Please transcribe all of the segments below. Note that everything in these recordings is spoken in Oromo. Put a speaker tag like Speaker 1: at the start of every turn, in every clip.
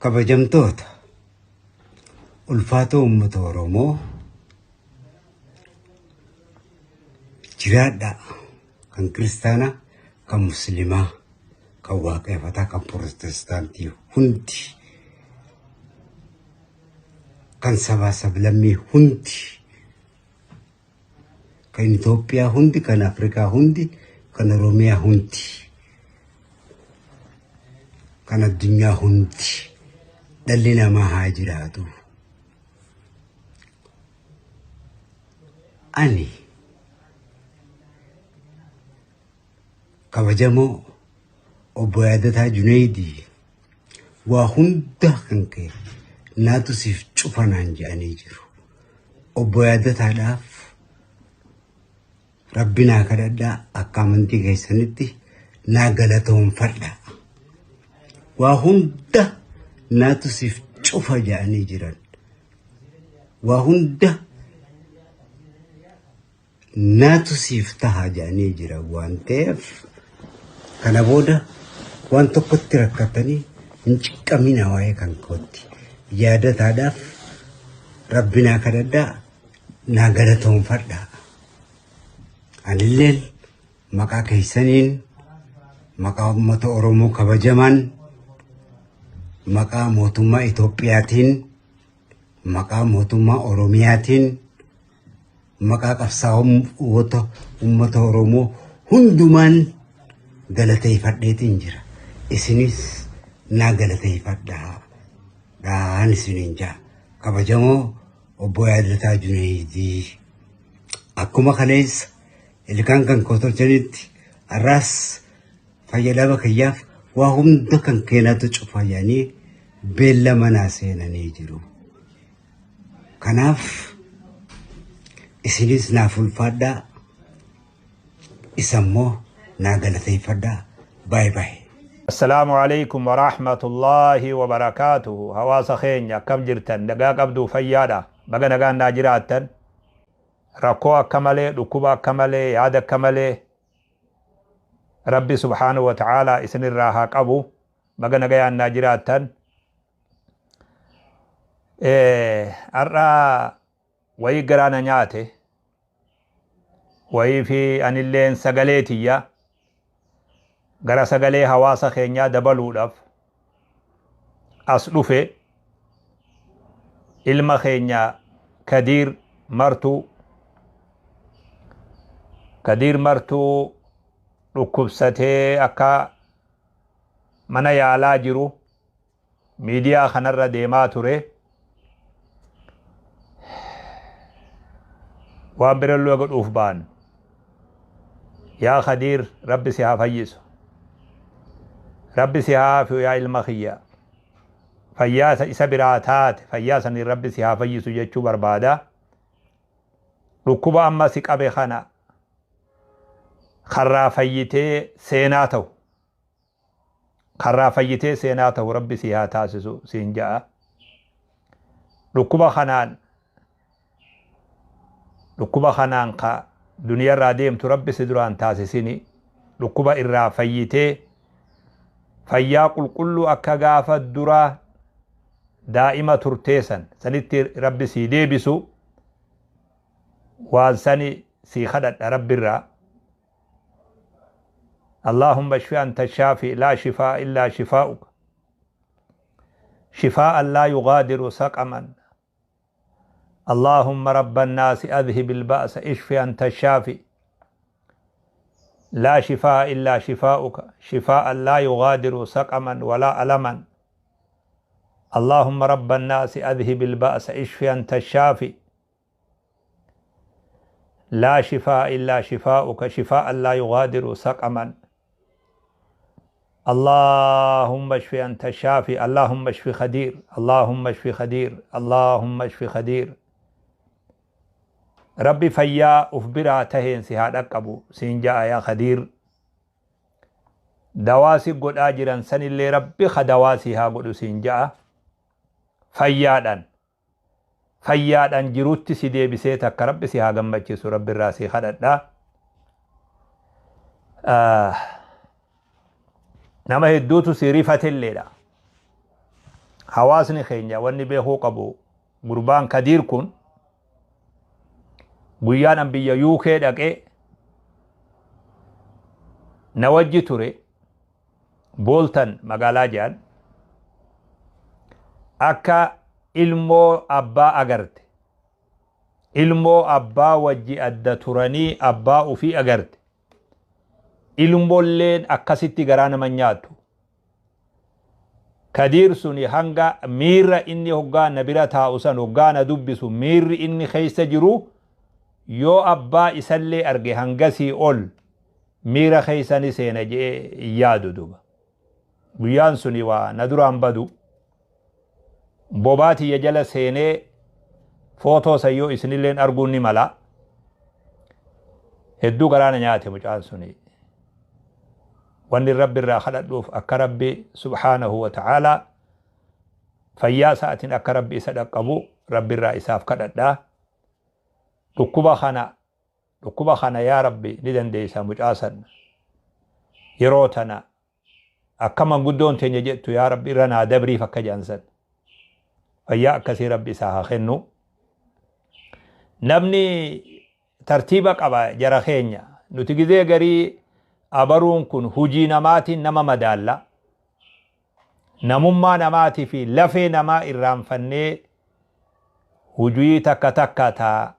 Speaker 1: Kabajamtoota ulfaatoo uummata Oromoo jiraadhaa kan kiristaanaa, kan musliimaa, kan waaqeffataa, kan pirootestaantii hundi, kan sabaa sablammii hundi, kan Itoophiyaa hundi, kan Afrikaa hundi, kan Oromiyaa hundi, kan addunyaa hundi dhalli namaa haa jiraatu. Ani kabajamoo obbo Yaadataa Junaydii waa hunda kan ka'e naatu siif cufa naan jedhanii jiru. Obbo Yaadataadhaaf Rabbi naa kadhadhaa akka amantii keessanitti naa galatoonfadha. Waa hunda naatu siif cufa jedhanii jiran. Waa hunda naatu siif taha jedhanii jiran waan ta'eef kana booda waan tokkotti rakkatanii hin ciqqamina waa'ee kan kootti. Yaadataadhaaf Rabbi naa kadhadhaa naa galatoonfadhaa. Anilleen maqaa keessaniin maqaa uummata Oromoo kabajamaan maqaa mootummaa Itoophiyaatiin maqaa mootummaa Oromiyaatiin maqaa qabsaa'ota uummata Oromoo hundumaan galateeffadheetiin jira. Isinis naa galateeffadhaa. Dhaan isiniin jaa. Kabajamoo obbo Yaadataa Junaydii. Akkuma kaleessa ilkaan kan koo tolchanitti har'aas fayyadama kiyyaaf waa hunda kan keenatu cufa jedhanii beellama naa seenanii jiru. Kanaaf isinis naaf ulfaadhaa isa immoo naa galateeffadhaa. Baay baay.
Speaker 2: Assalaamu alaikum warahmatullaahi wabarakaatuhu. Hawaasa keenya akkam jirtan? Nagaa qabduu? Fayyaadha? Baga nagaan naa jiraattan. Rakkoo akka malee, dhukkuba akka malee, yaada akka malee Rabbi subhaanahu wa ta'aalaa isinirraa haa qabu. Baga nagayaan naa jiraattan. Har'a wayii garaa na nyaate. Wayii fi anilleen sagalee tiyya gara sagalee hawaasa keenyaa dabaluudhaaf as dhufe. Ilma keenya Kadiir Martuu, Kadiir Martuu dhukkubsatee akka mana yaalaa jiru miidiyaa kanarra deemaa ture. Waan birallee godhuuf ba'an. Yaa Kadiir, Rabbi si haa fayyisu. Rabbi si haa aafiyu yaa ilma kiyya. Fayyaa isa biraa taate fayyaa saniin Rabbi si haa fayyisu jechuu barbaada. Dhukkuba amma si qabe kana karraa fayyitee seenaa ta'u. Karraa fayyitee seenaa ta'u Rabbi si haa taasisu siin ja'a. Dhukkuba kanaan dhukkuba kanaan ka duniyarraa deemtu Rabbi si duraan taasisini. Dhukkuba irraa fayyitee fayyaa qulqulluu akka gaafa duraa daa'ima turtee san sanitti Rabbi sii deebisu waan sani sii kadhadha Rabbirraa. Allahumma ishfi anta shaafi laa shifaa illaa shifaa'uka shifaa'an laa yugaadiru saqaman. Allahumma rabba annaasi adhib ilba'sa ishfi anta shaafi laa shifaa illaa shifaa'uka shifaa'an laa yugaadiru saqaman walaa alaman. Allahumma rabba annaasi adhib ilba'sa ishfi anta shaafi laa shifaa illaa shifaa'uka shifaa'an laa yugaadiru saqaman. Allahumma ishfi anta shaafi. Allahumma ishfi Khadiir, Allahumma ishfi Khadiir, Allahumma ishfi Khadiir. Rabbi fayyaa uf biraa taheen si haa dhaqqabu siin ja'a yaa Khadiir. Dawaa si godhaa jiran sanillee Rabbi ka dawaa si haa godhu siin ja'a. Fayyaadhaan fayyaadhaan jirutti si deebisee takka Rabbi si haa gammachiisu Rabbi irraa si kadhadha. Nama hedduutu si rifatelleedha. Hawaasni keenya wanni beekuu qabu, gurbaan Kadiir kun guyyaan an biyya UK dhaqee na wajji ture. Booltan magaalaa jedhan, akka ilmoo abbaa agarte, ilmoo abbaa wajji adda turanii abbaa ufii agarte, ilmoolleen akkasitti garaa nama nyaattu. Kadiir suni hanga miirra inni hoggaa na bira taa'u san, hoggaa na dubbisu, miirri inni keessa jiru yoo abbaa isallee arge hangasii ol miira keessa ni seena je'ee hin yaadu duuba. Guyyaan suni waa na duraan badu, bobaa tiyya jala seenee footoo san yoo isinilleen arguun ni mala. Hedduu garaa na nyaate mucaan suni. Wanni Rabbi irraa kadhadhuuf akka Rabbi subhaanahu wa ta'aalaa fayyaa isaatiin akka Rabbi isa dhaqqabu Rabbi irraa isaaf kadhadha. Dhukkuba kana yaa Rabbi ni dandeessa, mucaa san yeroo tana akka manguddoon teenya jettu yaa Rabbi irra naa dabriif akka jedhan san, fayyaa akkasii Rabbi isaa haa kennu. Namni tartiiba qaba jara keenya. Nuti gizee garii abaruun kun hujii namaatiin nama madaalla. Namummaa namaatii fi lafee namaa irraanfannee hujii takka takka taa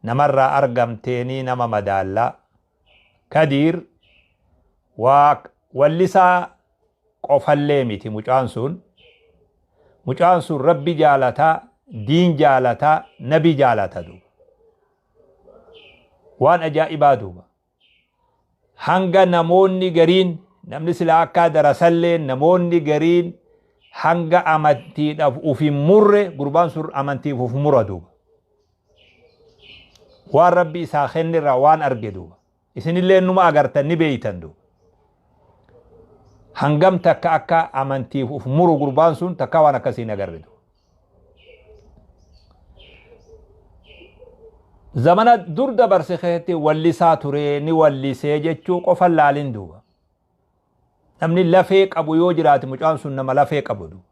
Speaker 2: namarraa argamteenii nama madaalla. Kadiir waa wallisaa qofallee miti mucaan sun. Mucaan sun Rabbi jaalataa, diin jaalataa, nabi jaalata duuba. Waan ajaa'ibaa duuba. Hanga namoonni gariin, namni silaa akka darasallee, namoonni gariin hanga amantiidhaaf uf hin murre, gurbaan sun amantiif uf mura duuba. Waan Rabbi isaa kennirraa waan arge duuba. Isinillee numa agartan, ni beeytan duuba. Hangam takka akka amantiif uf muru gurbaan sun takka waan akkasii hin agarre duuba. Zamana dur dabarse keessatti wallisaa ture, ni wallisee jechuu qofa laalin duuba. Namni lafee qabu yoo jiraate, mucaan sun nama lafee qabu duuba.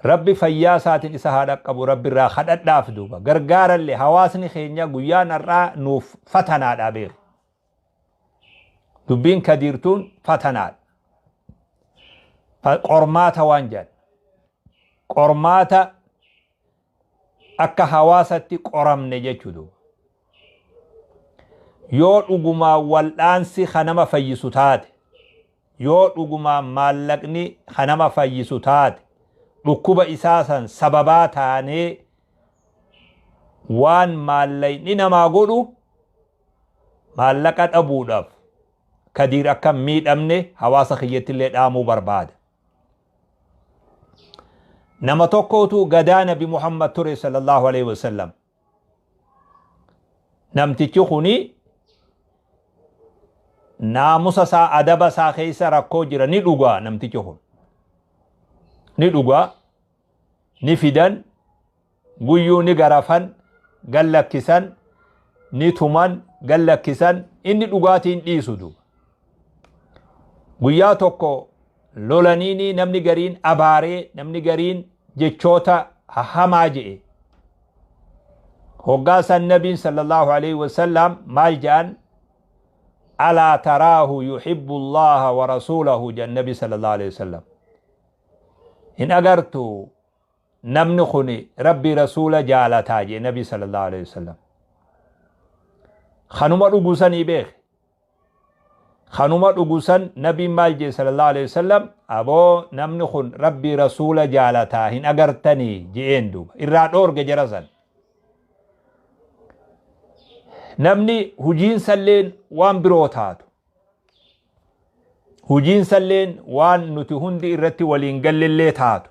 Speaker 2: Rabbi fayyaa isaatiin isa haa dhaqqabu Rabbi irraa kadhadhaaf duuba. Gargaarallee hawaasni keenya guyyaan har'aa nuuf fatanaadha beeku. Dubbiin Kadiirtuun fatanaadha. Qormaata waan jedhan. Qormaata akka hawaasatti qoramne jechuudha. Yoo dhugumaan wal'aansi kan nama fayyisu taate, yoo dhugumaan maallaqni kan nama fayyisu taate, dhukkuba isaa san sababaa taanee waan maallaqni namaa godhu maallaqa dhabuudhaaf Kadiir akka hin miidhamne hawaasa kiyyattillee dhaamuu barbaada. Nama tokkotu gadaa Nabi Muhammad ture sallallahu alaihi wasallam. Namtichi kuni naamusa isaa, adaba isaa keessa rakkoo jira, ni dhugaa namtichi kun. Ni dhugaa, ni fidan, guyyuu ni garafan, gallakkisan, ni tuman, gallakkisan, inni dhugaatiin dhiisu duuba. Guyyaa tokko lolaniini namni gariin abaaree, namni gariin jechoota hamaa je'e. Hoggaa san Nabiin sallallahu alaihi wasallam maal jedhan? "Alaa taraahu yuhibbu Allaha wa rasuulahu," jedhan Nabi sallallahu alaihi wasallam. "Hin agartu, namni kun Rabbii rasuula jaalataa," jedhe Nabi sallallahu alaihi wasallam. Kanuma dhugu sanii beeke. Kanuma dhugu san Nabiin maal jedhe sallallahu alaihi wasallam? "Aboo, namni kun Rabbii rasuula jaalataa hin agartanii?" je'een duuba. Irraa dhoorge jara san. Namni hujiinsalleen waan biroo taatu. Hujiinsalleen waan nuti hundi irratti waliin gallellee taatu.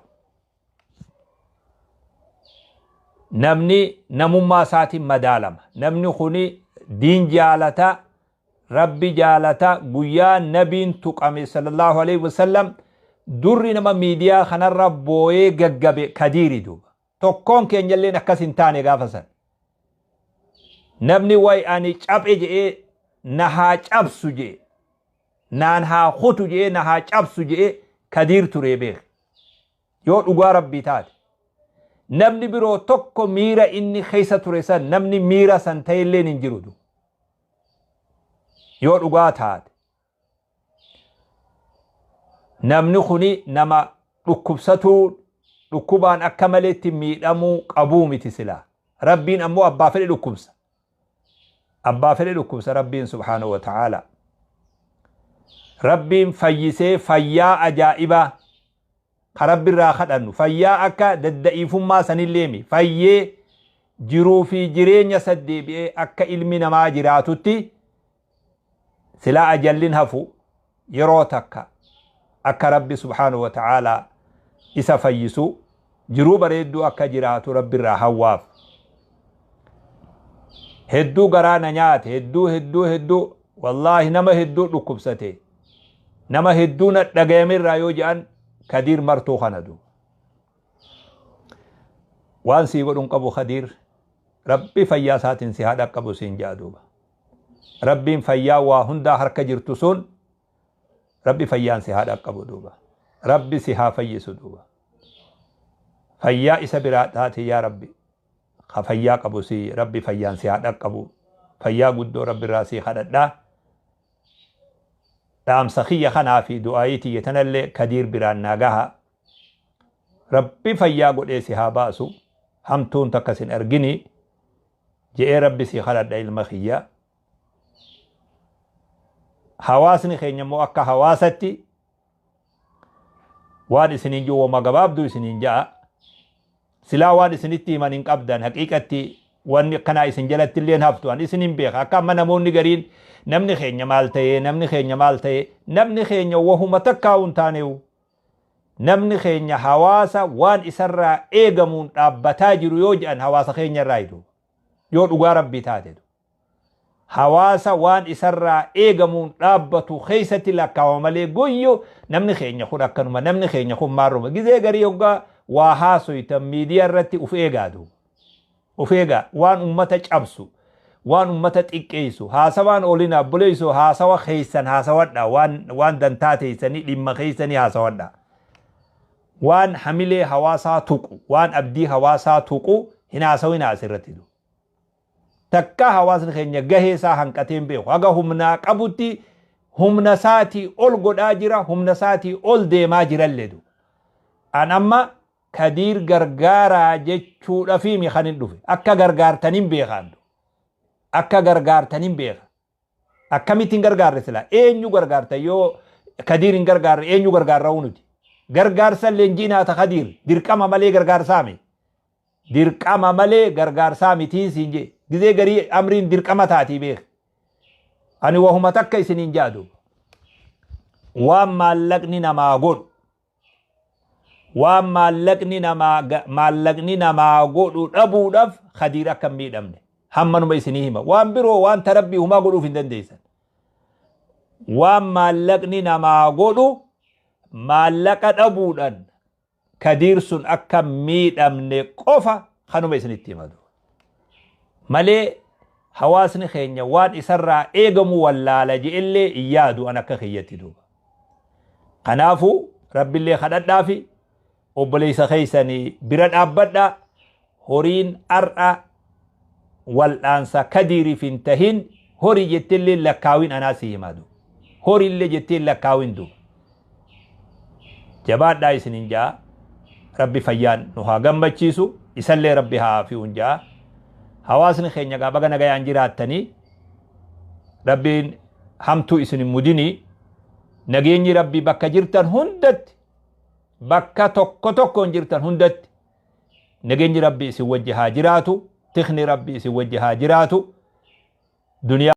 Speaker 2: Namni namummaa isaatiin madaalama. Namni kuni diin jaalata, Rabbi jaalata, guyyaa nabiin tuqame sallallahu alaihi wasallam durri nama miidiyaa kanarra booyee gaggabe Kadiiri duuba. Tokkoon keenyalleen akkas hin taane gaafa san. Namni way ani caphe je'ee na haa cabsu je'e, naan haa kutu je'ee na haa cabsu je'ee Kadiir turee beek. Yoo dhugaa Rabbii taate. Namni biroo tokko miira inni keessa ture san namni miira san ta'elleen hin jiru. Yoo dhugaa taate. Namni kuni nama dhukkubsatuu dhukkubaan akka maleetti miidhamuu qabuu miti silaa. Rabbiin ammoo abbaa fedhe dhukkubsa. Abbaa fedhe dhukkubsa Rabbiin subhaanahu wa ta'ala. Rabbiin fayyisee fayyaa ajaa'ibaa ka Rabbi irraa kadhannu fayyaa akka dadda'iifummaa sanilleemi fayyee jiruu fi jireenya saddeebi'ee akka ilmi namaa jiraatutti silaa ajallin hafu yeroo takka akka Rabbi subhaanahu wa ta'ala isa fayyisu jiruu bareedduu akka jiraatu Rabbi irraa hawwaaf. Hedduu garaa na nyaate, hedduu hedduu hedduu, wallaahi nama hedduu dhukkubsate, nama hedduu na dhagayamirraa yoo jedhan Kadiir martuu kana du. Waan sii godhun qabu Kadiir, Rabbi fayyaa isaatiin si haa dhaqqabu siin jedha duuba. Rabbiin fayyaa waa hundaa harka jirtu sun Rabbi fayyaan si haa dhaqqabu duuba. Rabbi si haa fayyisu duuba. Fayyaa isa biraa taate yaa Rabbi. Ka fayyaa qabu si Rabbi fayyaan si haa dhaqqabu. Fayyaa guddoo Rabbi irraa si kadhadhaa. Dhaamsa kiyya kanaa fi du'aayii tiyya tanallee Kadiir biraan naa gaha. Rabbi fayyaa godhee si haa baasu. Hamtuun takka sin argini. Je'ee Rabbi si kadhadha ilma kiyya. Hawaasni keenya immoo akka hawaasatti waan isiniin jiru wama gabaabduu isiniin ja'a. Silaa waan isinitti himan hin qabdan, haqiiqatti wanni akkanaa isin jalatti illee haftu ani isin hin beeka. Akka amma namoonni gariin namni keenya maal ta'ee, namni keenya maal ta'ee, namni keenya wahuma takkaa hin taaneewu. Namni keenya hawaasa waan isarraa eegamuun dhaabbataa jiru yoo jedhan hawaasa keenya irraa hidu. Yoo dhugaa Rabbii taate. Hawaasa waan isarraa eegamuun dhaabbatu keessatti lakkaawama malee guyyu namni keenya kun akkanuma, namni keenya kun maarruma. Gizee garii hoggaa waa haasoytan miidiyaa irratti uf eegaadu. Uf eegaa waan ummata cabsu, waan ummata xiqqeessu, haasawaan olina obboleessu, haasawa keessan haasawadha, waan dantaa teessanii dhimma keessanii haasawadha. Waan hamilee hawaasaa tuqu, waan abdii hawaasaa tuqu hin haasawina asirratti. Takka hawaasni keenya gahee isaa hanqatee hin beeku. Haga humnaa qabutti humna isaatii ol godhaa jira, humna isaatii ol deemaa jirallee du. An amma Kadiir gargaaraa jechuudhaaf mi kan hin dhufe. Akka gargaartaniin beekaan du. Akka gargaartaniin beeka. Akkamitti hin gargaarre silaa? Eenyu gargaarta yoo Kadiir hin gargaarre eenyu gargaarra nuti? Gargaarsa leenjiin haata Kadiir dirqama malee gargaarsaami. Dirqama malee gargaarsaa mitiin siin jee. Gizee garii amriin dirqama taatii beek. Ani wahuma takka isiniin jaadu. Waan maallaqni namaa godhu. Waan maallaqni namaa godhu dhabuudhaaf Kadiir akka hin miidhamne. Hammanuma isinii hima. Waan biroo waan tarabbii humaa godhuuf hin dandeessan. Waan maallaqni namaa godhu maallaqa dhabuudhaan Kadiir sun akka miidhamne qofa kanuma isinitti himatu. Malee hawaasni keenya waan isarraa eegamu wallaala je'ellee hin yaadu an akka kiyyatti duuba. Kanaafuu Rabbillee kadhadhaafi obboleessa keessanii bira dhaabbadhaa, horiin har'a wal'aansa Kadiiriif hin tahin horii jetteellee lakkaawin anaa si himadu. Horiillee jettee lakkaawin duuba. Jabaadhaa isinin ja'a. Rabbi fayyaan nu haa gammachiisu, isallee Rabbi haa afi'uun ja'a. Hawaasni keenya gaa baga nagayaan jiraattanii, Rabbiin hamtuu isin hin mudinii, nageenyi Rabbi bakka jirtan hundatti, bakka tokko tokkoon jirtan hundatti nageenyi Rabbi isin wajji haa jiraatu, tikni Rabbi isin wajji haa jiraatu. Duniyaa